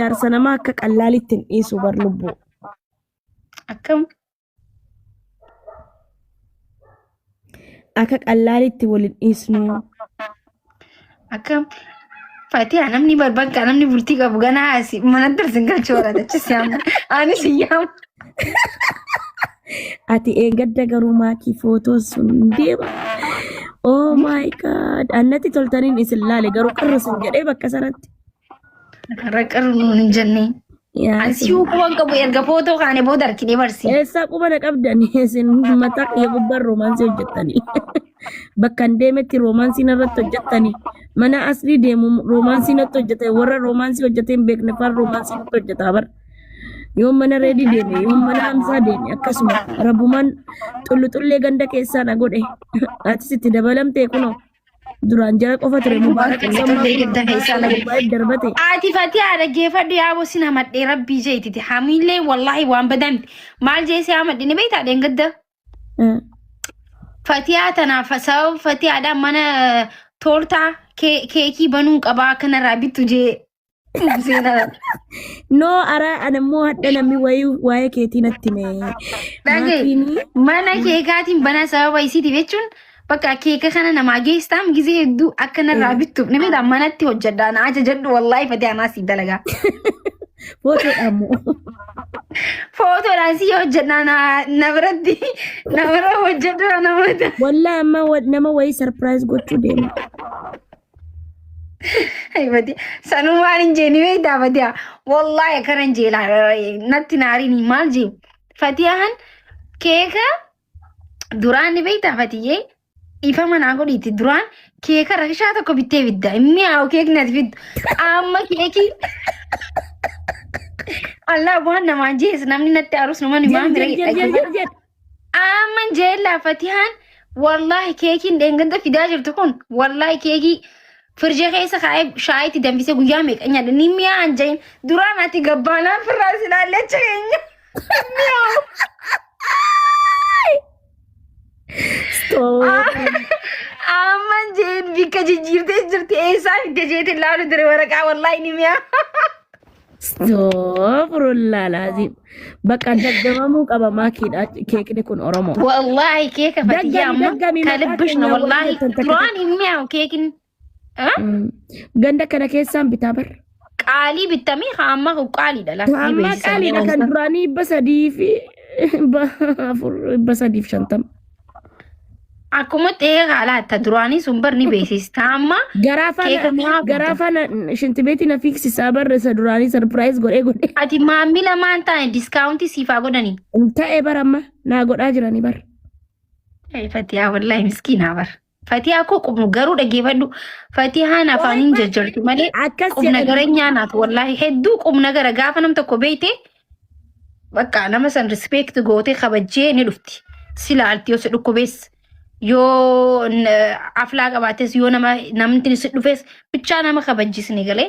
jaarsa namaa akka qallaalitti hin dhiisu bar lubbuu. Akkam? Akka qallaalitti wal hin dhiisnu. Akkam? Fatiha namni barbakka namni bultii qabu ganaa asi manatti ol sin galchuu barata achi si yaama. Ani si yaama. Ati eeggadda garuu maakii footoon sun hin deema. Oh my god. Annatti toltaniin isin laale garuu qirri sin jedhee bakka sanatti. Har'a qarru nuun hin jenne. Yaa Ani si quban qabu erga footoo kaane booda argine barsi. Eessaa quba na qabdan isin mataa kiyya gubbaan roomaansii hojjettanii. Bakka hin deemetti roomaansii narratti hojjettanii. Mana aslii deemu roomaansii natti hojjete warra roomaansii hojjetee hin beekne faan roomaansii natti hojjetaa bara. Yoon mana reedii deeme yoon mana hamsaa deeme akkasuma rabbumaan xullu xullee ganda keessaa na godhe. Atis itti dabalamtee kunoo. Duraan jara qofa ture Mubaarak Xullee ganda keessaa na godhe. Mubaarak darbate. Ati Fatiha dhaggeeffadhu yaaboo sin hamadhee rabbii jeetiti. Hamiillee wallaahi waan badaa miti. Maal jee si hamadhe ni beektaa dheengadda? Fatihaa tanaaf sababa Fatihaadhaan mana toortaa keekii banuun qabaa akkanarraa bittu jee. Seenaa. No ara anammoo hadha namni wayii waa'ee keetii natti hime. Dhaga'i. Maatiin Mana keekaatiin banaa sababa isiitiif jechuun bakka keeka kana namaa geessitaam gizee hedduu akka narraa bittuuf ni beektaa manatti hojjedhaa na ajajadhu wallaahi Fatihaa naa sii dalagaa. footoodhaan moo. Footoodhaan si hojjedhaa na na biratti na bira hojjedhaa namoota. Wallaa amma nama wayii sarpiraayiz gochuu deema. Ay, Sanuu waan hin jeeni beektaa Fatihaa. Wallaahi akkana hin jeela natti naariin maal jee. Fatihaan keeka duraan ni beektaa Fatiyyee dhiifama naa godhiiti duraan keeka rakishaa tokko bittee bidda. Hin mi'aawu keekni ati fiddu. Amma keekii Allah waan namaan jees namni natti aarus nama ni Jedh maamira jedh jedh jedh jedh jedh. Amman jeellaa Fatihaan wallaahi keekiin dheengadda fidaa jirtu kun wallaahi keekii firjee keessa kaa'ee shaayitti danfisee guyyaa meeqa nyaadha ni mi'aan jahin duraan ati gabbaanaan firraa silaallee achi keenya mi'aawu. Stop. Amman jeen bikka jijjiirtee jirti eessaa fidde jeetiin laalu ture waraqaa wallaahi ni mi'aa. Astaghfirullah laazim. Bakka daggamamuu qaba maakiidha keekni kun Oromoo. Wallaahi keeka Daggami fatiyyaa amma daggami maqaa kalibbish na keenyaa warri wallaahi jettan takka duraan takka. hin mi'aawu keekin. Ganda kana keessaan bitaa bar. Qaalii bittamii haa amma qaaliidha lafa ni Ammaa beeksisan qaaliidha yeroo kan isaa. duraanii 304 350. Akkuma ta'ee haala ta duraanii sun bar ni beeksista amma Garaa keeka faana mi'aa garaa guddaa. faana shintibeetii na fiiksisaa barre isa duraanii sarpiraayiz godhee godhee. Ati maamila maan taane diskaawuntii siif haa godhanii. Ta'ee bara amma naa godhaa jiranii bara. Fatihaa wallaahi miskiinaa bara. Fatihaa koo qubnu garuu dhaggeeffadhu. Fatihaan afaaniin jajjartu malee Akkas qubna jedhanii gara nyaanaatu wallaahi hedduu qubna gara gaafa nam tokko beeyte bakka nama san respect gootee kabajjee ni dhufti. Si laalti yoo si dhukkubees yoo aflaa qabaates yoo nama namni si dhufes bichaa nama kabajjisni galee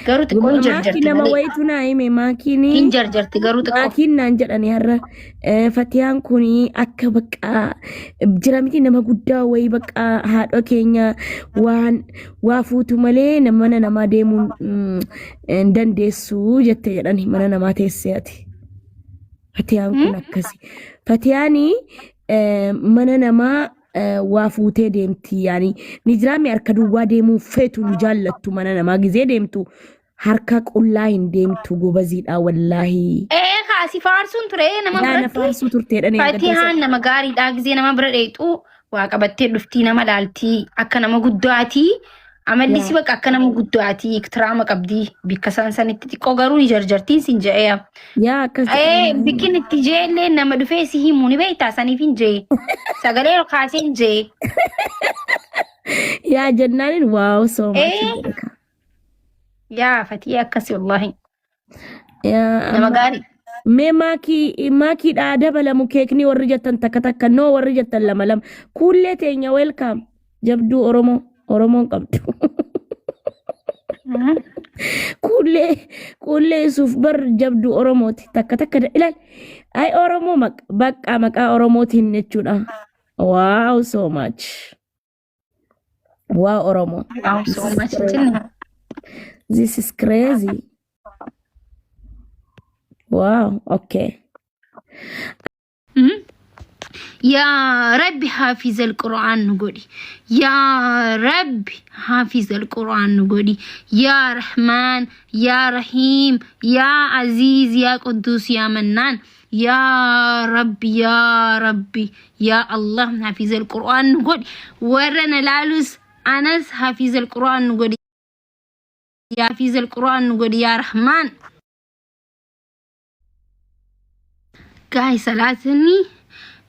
garuu xiqqoo hin Maakii jarjarti nama malee wayitu naa hime maakiin hin jarjarti garuu xiqqoo. maakiin naan jedhani har'a fatiyaan kun akka bakka jira miti nama guddaa wayii bakka haadha keenya waan waa fuutu malee mana namaa deemuun hin dandeessu jette jedhani mana namaa teessee ati. Fatiyaan kun akkasi. Fatiyaan mana namaa waa fuutee deemti yaani ni jiraami harka duwwaa deemuu feetu ni jaallattu mana namaa gizee deemtu harka qullaa hin deemtu gobaziidha wallaahi. Ee kaasi faarsuun ture nama Yaana biratti faarsuu turteedha ne Fatihaan nama gaariidha gisee nama bira dheexu waa qabattee dhuftii nama laaltii akka nama guddaatii amalli si bakka akka nama guddaatii iktiraama qabdii bikka isaan sanitti xiqqoo garuu ni jarjartiin sin je'ee. Yaa akkas Ee bikkin itti jeellee nama dhufee si himu ni beektaa saniif hin jee. Sagalee ol kaasee hin jee. Yaa jennaanin waaw so much Ee jedhe ka. yaa fatii akkasi wallaahi Yaa nama amma gaarii. mee maakii maakiidhaa dabalamu keekni warri jettan takka takka noo warri jettan lama lama kuullee teenya welcome jabduu Oromoo Oromoon qabdu. Kuullee kuullee isuuf bar jabduu Oromooti takka takka ilaal ay Oromoo bakka maqaa Oromootiin jechuudha. Wow so much. Wow Oromoo. Wow so much jenne. This is crazy. Wow, okay. Yaa Rabbi haafizal Qur'aan nu godhi. Yaa Rabbi haafizal Qur'aan nu godhi. Yaa Rahmaan, Yaa Rahiim, Yaa Aziiz, Yaa Qudduus, Yaa Mannaan. Yaa Rabbi, Yaa Rabbi, Yaa Allah haafizal Qur'aan nu godhi. Warra na laalus anas haafizal Qur'aan nu godhi. Yaa haafizal Qur'aan nu godhi yaa Rahmaan. Gaa'e salaatinni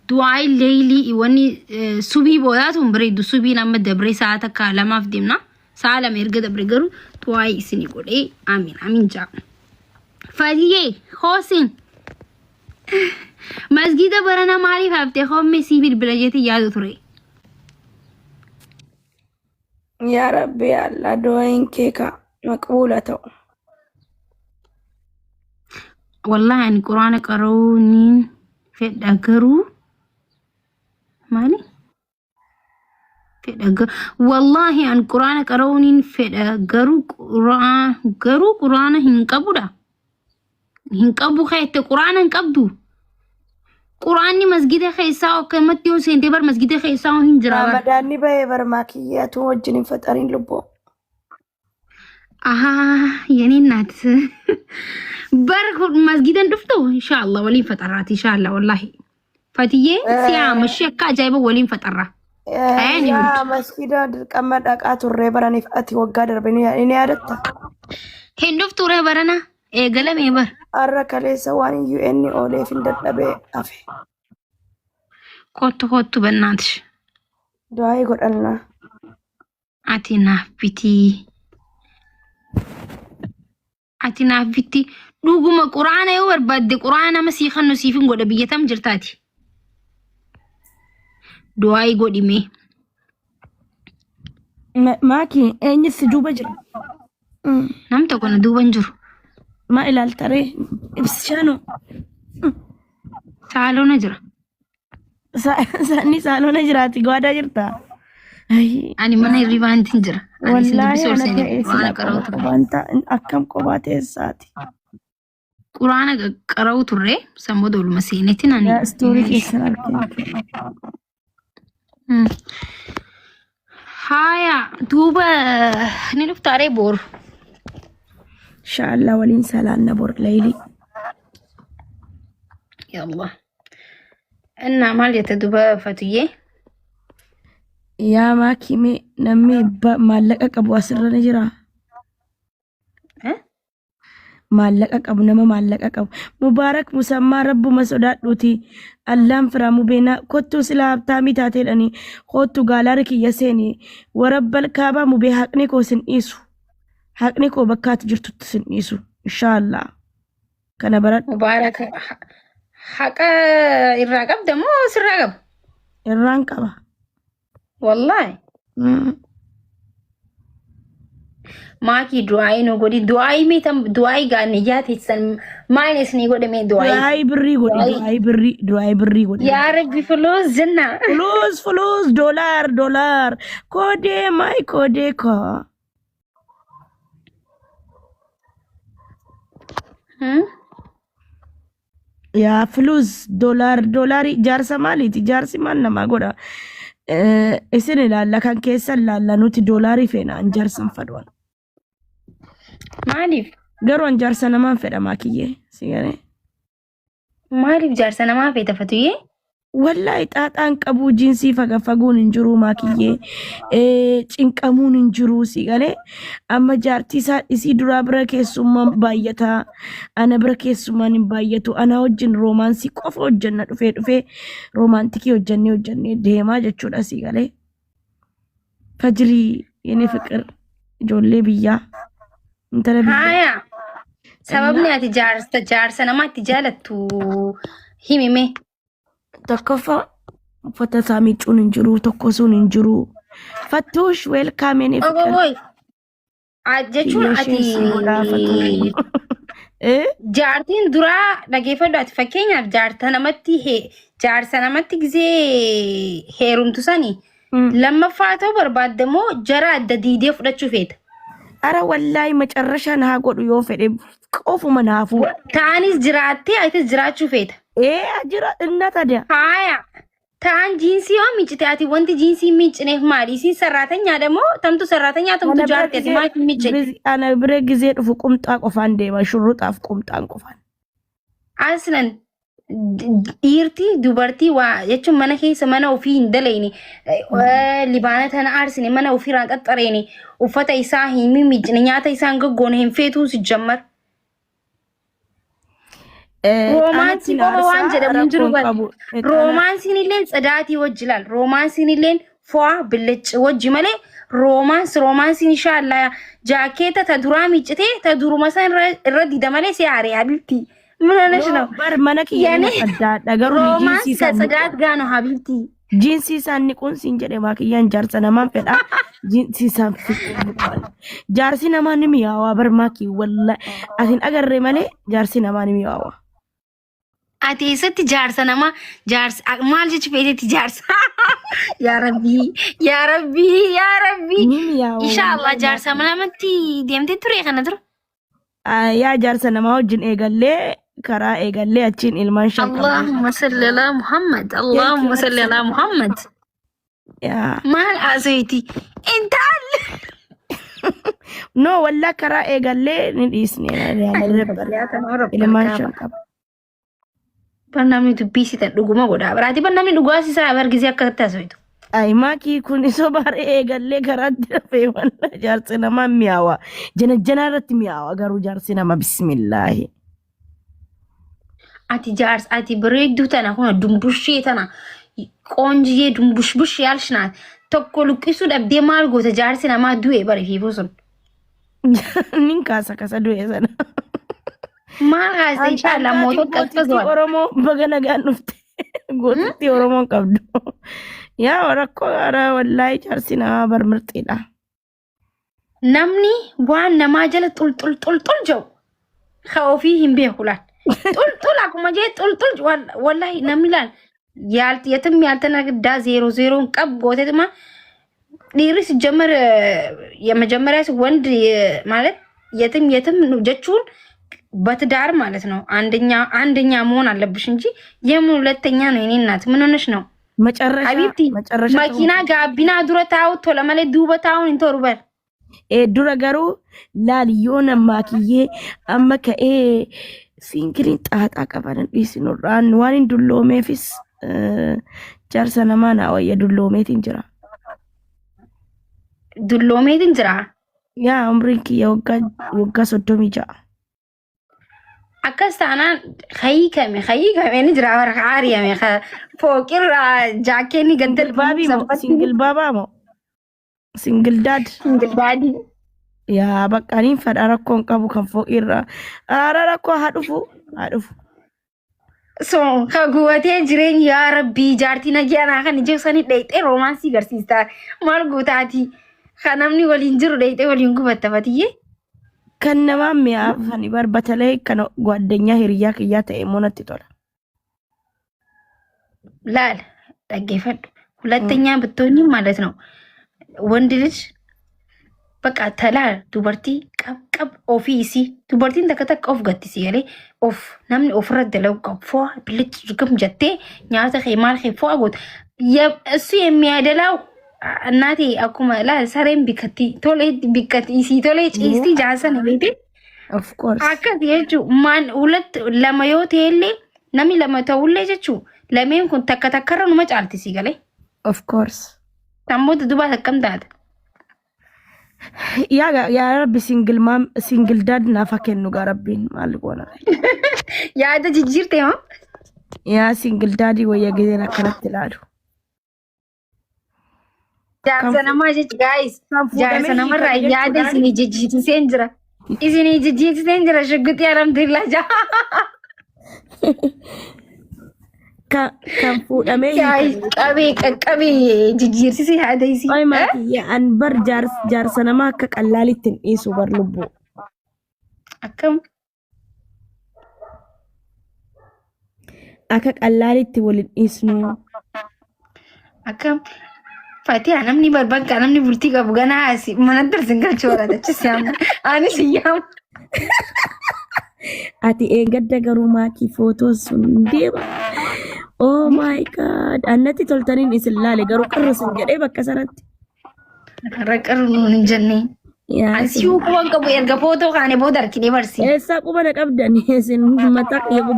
du'aayi leeylii wanni subii boodaa tun bareeddu subiin amma dabree sa'a takka lamaaf deemna. Sa'a lama erga dabre garuu du'aayi isinii godhee amiin amiin jaa. Fatiyyee hoosin masgiida barana maaliif haftee homme sii bilbila jeetii yaadu ture. Yaa Rabbi yaa Allah du'aayin kee kaa maqbuula ta'u. Wallahi ani quraana qara'uu niin fedha garuu maali? Fedha garuu wallahi ani quraana qara'uu niin fedha garuu garuu quraana hin qabudha. Hin qabu keette quraana hin qabdu. Quraanni masgida keessaa akkanumatti yoo seente bar masgida keessaa hin jira bar. Ramadaanni bahee barmaa kiyyaatu wajjin hin faxariin lubbuu. Ahaa yanii naat. Bar masgida hin dhuftu inshaallah waliin faxarraati inshaallah wallahi. Fatiyyee si haama ishee akka ajaa'iba waliin faxarra. Ayaan Yaa himtu. masgiida dirqama dhaqaa turree baraniif ati waggaa darbe ni ni yaadatta. Hin dhuftu ree barana eegalamee bar. Har'a kaleessa waan UN ooleef hin dadhabee hafe. Kottu kottu bannaati. Du'aa'ii godhannaa. Ati naaf bitii. Ati naaf bitti dhuguma quraana yoo barbaadde quraana nama sii kannu siif hin godha biyya tam jirtaati. Du'aayi godhi mee. Maaki eenyu si duuba jira? Nam tokko na duuba hin jiru. Maa ilaaltaree? Ibsishaanoo. Saaloona jira. Inni saaloona jiraati gwaadaa jirta. Ayii, Ani mana hirribaantiin jira. Ani isin Wallaahi dubbisuu ol ana seenee ta'e quraana sila qara'uu qoba ture. wanta akkam qobaa teessaati. Quraana qara'uu turre san booda oluma seeneetiin ani. Yaa istoorii keessan argina. Haaya duuba ni dhuftaaree booru. Inshaallah waliin salaanna bor leeyli. Ya Allah. Innaa maal jette duba Fatuyyee? Yaa maakii mee namni maallaqa qabu asirra ni jira. Eh? Maallaqa qabu nama maallaqa qabu. Mubaarak musammaa rabbuma sodaadhuuti. Allaan firaa mubeenaa kottuu silaa habtaamii taateedhani kottu gaalaari kiyya seeni warabbal kaabaa mubee haqni koo sin dhiisu. Haqni koo bakka ati jirtutti sin dhiisu. Inshaallah. Kana baradhu. Mubaarak haqa irraa qabda moo sirraa qaba? Irraan qaba. Wallaahi. Maakii du'aa'ii nu godhi. Du'aa'ii mee tam du'aa'ii gaa niyyaa teessan maal isinii godhe mee du'aa'ii? Du'aayii birrii godhi. Du'aayii. Du'aayii birrii. Du'aayii birrii godhi. Yaa Rabbi fuluus jenna. Fulus fulus doolaar doolaar koodee maay koodee koo. Yaa fulus doolaar doolaarii jaarsa maaliiti jaarsi maal namaa godha. Isin ilaalla kan keessan ilaalla nuti doolaarii feena an jaarsan fadhuwan. Maaliif? Garuu an jaarsa namaan fedha maakiyyee si galee. Maaliif jaarsa namaa feeta Fatuyyee? Wallaahi xaaxaan qabuu jiinsii fagafaguun hin jiruu maakiyyee cinqamuun hin jiruu si galee amma jaartii isaa isii duraa bira keessummaan baay'ataa ana bira keessummaan hin baay'atu ana wajjin roomaansii qofa hojjenna dhufee dhufee roomaantikii hojjennee hojjennee deemaa jechuudha si galee fajrii yene fiqir ijoollee biyyaa intala biyyaa. Haaya. Sababni ati jaarsa jaarsa namaatti jaalattu himime. Tokkoffaa uffata isaa miicuun hin jiru, tokkosuun hin jiru. Fattuush weelkaam yene fiqir. Ogoboy. Jechuun Kiyyoo ati isheen si godhaa fattuush. Eh? jaartiin duraa dhageeffadhu ati fakkeenyaaf jaarta namatti jaarsa namatti gizee heerumtu sani lammaffaa ta'uu barbaadde moo jara adda diidee fudhachuu feeta? Ara wallaahi macarrashaa naa godhu yoo fedhe qofuma naa fuudha. Ta'anis jiraattee atis jiraachuu feeta. Ee jira inna tadiya. Haaya. Ta'an jiinsii yoo miiccite ati wanti jiinsii hin miiccineef maali? Isiin sarraatanyaadha moo tamtu sarraatanyaa tamtu Ana bira jaarti ati gizee maal hin miiccine? ana bira gizee dhufu qumxaa qofaan deema shurruxaaf qumxaan qofaan. Aslan dhiirti dubartii waa jechuun mana keessa mana ofii hin dalayne libaana tana aarsine mana ofiirraa xaxxareene uffata isaa hin mimmiccine nyaata isaa hin goggoone hin feetuu si jammar. Roomaansii Xaanatti na qofa waan aarsaa jedhamu hin jiru rakkoon bar. qabu. Xaana Roomaansiin illee tsadaatii wajji laal. Roomaansiin illee fo'aa billecci wajji malee roomaansi roomaansiin inshaallah jaakeeta ta duraa miiccitee ta duruma san irra dida malee si aare habiibti. ምን ሆነሽ No ነው? bar mana kiyya የኔ nima addaadha garuu ni ሮማንስ jiinsii isaan niqu. ከጽዳት ጋር ነው ሀቢብቲ። Jiinsii isaan niquun siin jedhe maakiyyaan jaarsa namaan fedha. Jiinsii isaan fiqee jaarsi namaa ni mi'aawaa bar maakii wallaahi asin agarree malee jaarsi namaa ni mi'aawaa. Ati eessatti jaarsa namaa jaarsa maal jechu feetetti jaarsa? Yaa Rabbii yaa Rabbii yaa Rabbii. Ni mi'aawa Inshaallah wallaahi jaarsa maakii. namatti deemtee ture kana dura. Yaa jaarsa namaa wajjin eegallee karaa eegallee achiin ilmaan shan qabna. Allahumma salli alaa Muhammad. Thank you Allahumma salli alaa Muhammad. Yaa. Maal haasawiti? Intal. No wallaa karaa eegallee ni dhiisne ilmaan shan qaba. Bar namni dubbii sitan dhuguma godha. Biraati bar namni dhugaa sisaa bar gisee akka haasawitu. Ay maakii kun soba har'ee eegallee karaatti dafee walla jaarsi namaa mi'aawa. Jana janaa irratti mi'aawa garuu jaarsi nama bismillaahi. Ati jaarsa ati bareedduu tana kun dumbushee tana qoonjiyee dumbushbush yaalsh naat tokko luqqisuu dhabdee maal goota jaarsi namaa du'e bare fiifuu sun. Nin kaasa kasa du'e sana. Maal haasa'e inshaallah Anqaaqii mootota gootittii akkasumas. Oromoo baga nagaan dhufte. Gootittii Oromoon qabdu. Yaa rakkoo haaraa wallaahi jaarsi namaa bar mirxiidha. Namni waan namaa jala xul xul xul xul jedhu ka ofii hin beeku laal. Xul xul akkuma jee xul xul wallahi namni laal yaalti yetim yaaltana zeeroo zeeroon qab gootetuma dhiirri ሲጀመር የመጀመሪያ ወንድ ማለት የትም የትም jechuun በትዳር ማለት ነው። አንደኛ አንደኛ መሆን አለብሽ እንጂ የምን ሁለተኛ ነው? የኔ እናት ምን ሆነሽ ነው? መጨረሻ حبيبتي መጨረሻ ta'uu መኪና ጋቢና dura taa'u tola malee duuba taa'uun hin tolu bar. Dura garuu laali yoona maakiyyee amma ka'ee siingiliin xaaxaa qaban dhiisinurraan waan hin dulloomeefis jaarsa namaa naa wayya dulloomeetiin jira. Dulloomeetiin jira. Yaa umriin kiyya waggaa 36. Akkas taanaan hayiikame hayiikame ni jira bara haariyame fooqirraa jaakeenni Single gaddalbii baabii moo sabbatti single baabaa moo single dad single daddy. Yaa bakka aniin fadha rakkoon qabu kan fooqirraa. Ara rakkoo haa dhufu haa dhufu. So ka gubatee jireenya yaa rabbii jaartii nagyaanaa kan ija sanii dhayxee roomaansii garsiista. Maal gootaati? Ka namni waliin jiru dhayxee waliin gubatta fatiyyee. Kan namaa mi'aafani barbatalee kan gwaddeenyaa hiriyyaa kiyyaa ta'e immoo natti tola. Laal dhaggeeffadhu. ሁለተኛ ብትሆኚ ማለት ነው ወንድ ልጅ በቃ ተላል dubartii qab qab ofii isii dubartiin takka takka of gatti si galee of namni ofirra dalagu qabu fo'a bilic jigam jettee nyaata kee maal kee fo'a gootu እሱ የሚያደላው እናቴ akkuma laal sareen bikkatti tolee bikkatti isii tolee ciisti jaarsan beekte. Of course. Akkas jechuun maan ሁለት lama yoo ta'ellee namni lama ta'ullee jechuun lameen kun takka takkarra numa caalti si galee. Of course. Tammoota dubaas akkam taate? Yaa yaa rabbi single mom single dad naaf haa kennu gaa rabbiin maal goona. Yaada jijjiirte moo? Yaa single dadii wayya gizeen akkanatti ilaalu. Jaarsa namaa jechuun guys Kan jaarsa fuudhamee namarraa hiikame yaada jechuudhaan isinii jijjiirsiseen jira. Isinii jijjiirsiseen jira shugguxii alhamdulillah jaa. Kan fuudhamee Guys hiikame. Qabee qaqqabee jijjiirsisee yaada isii. Ay maatii an bar jaarsa namaa akka qallaalitti hin dhiisu bar lubbuu. Akkam? Akka qallaalitti wal hin dhiisnu. Akkam? Fatiha, namni barbakka namni bultii qabu ganaa asi manatti ol sin galchuu barata achis yaamna. Anis hin yaamu. Ati eeggadda garuu maakii footoo sun deema. Oh my God. Annatti toltaniin isin laale garuu qarra sin jedhee bakka sanatti. Raqqarru nuun hin jenne. Yaa. Ani si quban qabu, erga footoo kaane booda arginee barsi. Eessaa quba na qabdan isin mataa kiyya?